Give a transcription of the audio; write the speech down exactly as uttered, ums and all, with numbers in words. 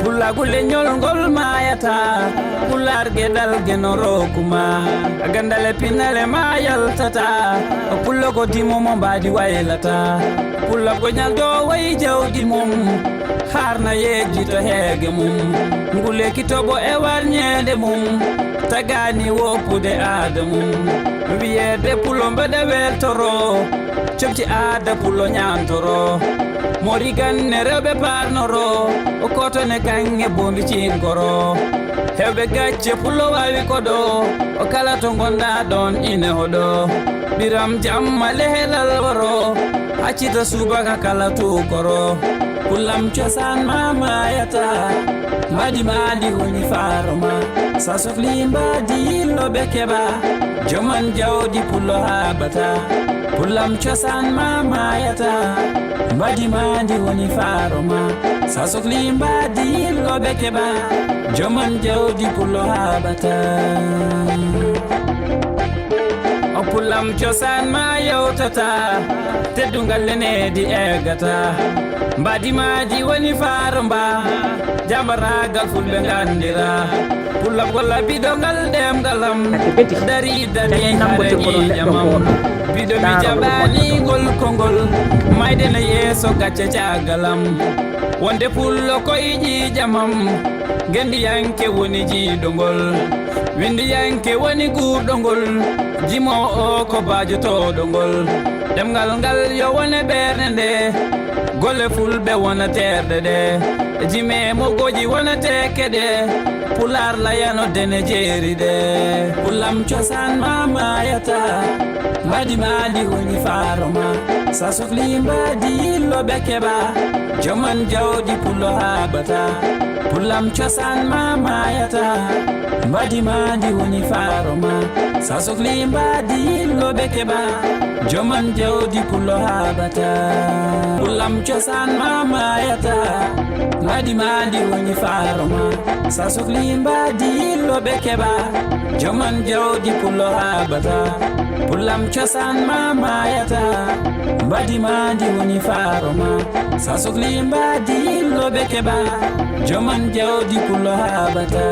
Pulaagu leñol ngol maayata, pulaar geɗal geno rookuma. Gandale pinale ma yaltata, pullo ko dimo mo mbaadi waylata. Pulla ko ñaldo wayi jawdi mum, harna yejjito heege mum. Ngule kitobo e warñeende mum, tagaani woppude aada mum. Wiyeede pulo mbeɗa weltoro, comci aada pulo ñaantoro. Mori ganne rewɓe parnoro, o kotone kaŋŋe bombi cinkoro. Hewɓe gacce pulo waawi koɗo, o kala to ngonɗa ɗon ine hoɗo. Ɓiram jamma lehelal woro, accita subaka kala tukoro. Pullam cosaan ma maayata, mbaadi mbaadi woni faaro ma. Sa sokli mbaadi yilloɓe keɓa, joman jawdi pullo haɓata. Pullam cosaan ma maayata, mbaadi mbaadi woni faaro ma. Sa sokli mbaadi yilloɓe keɓa, joman jawdi pullo haɓata. O pullam cosaan ma yawtata, teddungal leneedi eggata. Mbaadi maadi woni faaro mba, jambaraagal fulɓe ngandira. Pullam ko labbiɗo ngal ɗemngal am, dari dani hare ƴiiƴam am. Biɗo mi jaɓani ngol kongol, mayde no yeeso gacce caggal am. Wonde pullo ko e ƴiiƴam am, ngendiyanke woni jiiɗo ngol. Winndiyanke woni guurɗo ngol, jimoowo o ko baajotooɗo ngol. Ɗemngal ngal yo wone ɓernde nde, golle fulɓe wona terɗe ɗe. Jime mogoji wona tekke ɗe, pulaar layano dene jeeri ɗe. Pullam cosaan ma maayata, mbaadi mbaadi woni faaro ma. Sa sokli mbaadi yilloɓe keɓa, joman jawdi pullo haɓata. Pullam cosaan ma maayata, mbaadi mbaadi woni faaro ma. Sa sokli mbaadi yilloɓe keɓa, joman jawdi pullo haɓata. Pullam cosaan ma maayata, mbaadi mbaadi woni faaro ma. Sa sokli mbaadi yilloɓe keɓa, joman jawdi pullo haɓata. Pullam cosaan ma maayata, mbaadi mbaadi woni faaro ma. Sa sokli mbaadi yilloɓe keɓa, joman jawdi pullo haɓata.